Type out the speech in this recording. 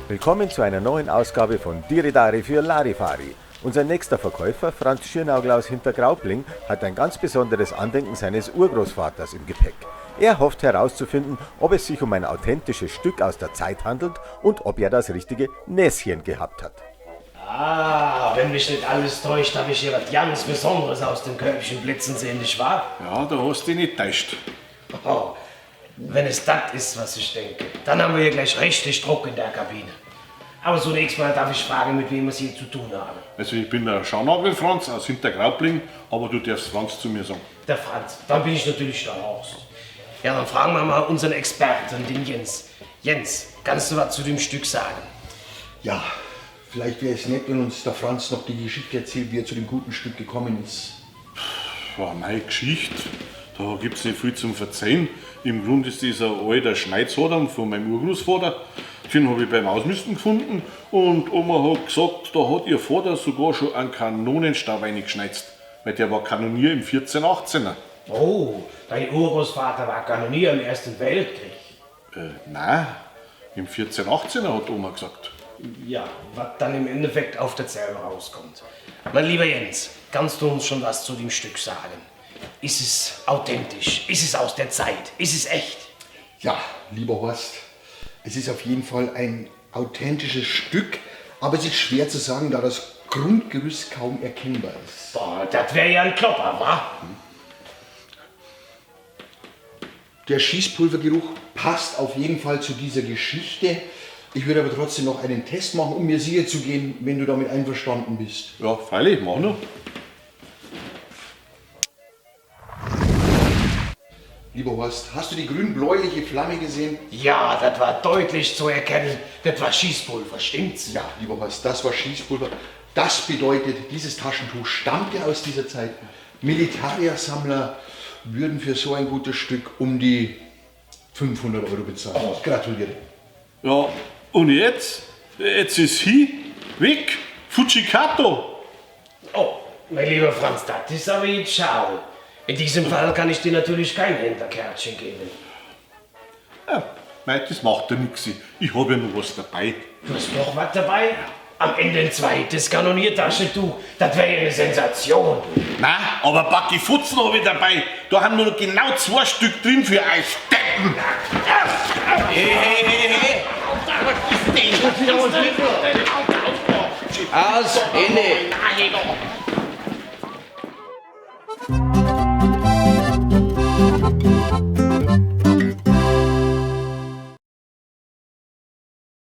Willkommen zu einer neuen Ausgabe von Diridari für Larifari. Unser nächster Verkäufer, Franz Schirnaugel aus Hintergraubling, hat ein ganz besonderes Andenken seines Urgroßvaters im Gepäck. Er hofft herauszufinden, ob es sich um ein authentisches Stück aus der Zeit handelt und ob er das richtige Näschen gehabt hat. Ah, wenn mich nicht alles täuscht, habe ich hier was ganz Besonderes aus dem Körbchen blitzen sehen, nicht wahr? Ja, da hast du dich nicht täuscht. Oh, wenn es das ist, was ich denke, dann haben wir hier gleich richtig Druck in der Kabine. Aber zunächst mal darf ich fragen, mit wem wir es hier zu tun haben. Also ich bin der Scharnagel Franz aus Hintergraubling, aber du darfst Franz zu mir sagen. Der Franz, dann bin ich natürlich der Horst. Ja, dann fragen wir mal unseren Experten, den Jens. Jens, kannst du was zu dem Stück sagen? Ja, vielleicht wäre es nett, wenn uns der Franz noch die Geschichte erzählt, wie er zu dem guten Stück gekommen ist. Ja, meine Geschichte, da gibt's nicht viel zum Verzeihen. Im Grunde ist das ein alter Schneidshadam von meinem Urgroßvater. Den hab ich beim Ausmisten gefunden und Oma hat gesagt, da hat ihr Vater sogar schon einen Kanonenstab reingeschneizt, weil der war Kanonier im 1418er. Oh, dein Urgroßvater war Kanonier im Ersten Weltkrieg. Nein, im 1418er hat Oma gesagt. Ja, was dann im Endeffekt auf dasselbe rauskommt. Mein lieber Jens, kannst du uns schon was zu dem Stück sagen? Ist es authentisch? Ist es aus der Zeit? Ist es echt? Ja, lieber Horst, es ist auf jeden Fall ein authentisches Stück, aber es ist schwer zu sagen, da das Grundgerüst kaum erkennbar ist. Boah, das wär ja ein Klopper, wa? Der Schießpulvergeruch passt auf jeden Fall zu dieser Geschichte. Ich würde aber trotzdem noch einen Test machen, um mir sicher zu gehen, wenn du damit einverstanden bist. Ja, freilich, mach nur. Lieber Horst, hast du die grün-bläuliche Flamme gesehen? Ja, das war deutlich zu erkennen. Das war Schießpulver, stimmt's? Ja, lieber Horst, das war Schießpulver. Das bedeutet, dieses Taschentuch stammte aus dieser Zeit. Militärsammler würden für so ein gutes Stück um die 500 Euro bezahlen. Oh. Gratuliere. Ja, und jetzt? Jetzt ist hi, weg, Fujikato. Oh, mein lieber Franz, das ist aber jetzt schade. In diesem Fall kann ich dir natürlich kein Händlerkärtchen geben. Ja, mei, das macht ja nix. Ich hab ja noch was dabei. Du hast noch was dabei? Am Ende ein zweites Kanoniertaschentuch. Das wär ja eine Sensation. Nein, aber Backi Futzen hab ich dabei. Da haben nur noch genau 2 Stück drin für euch Deppen. Hey, hey, hey, hey. Aus, Ende.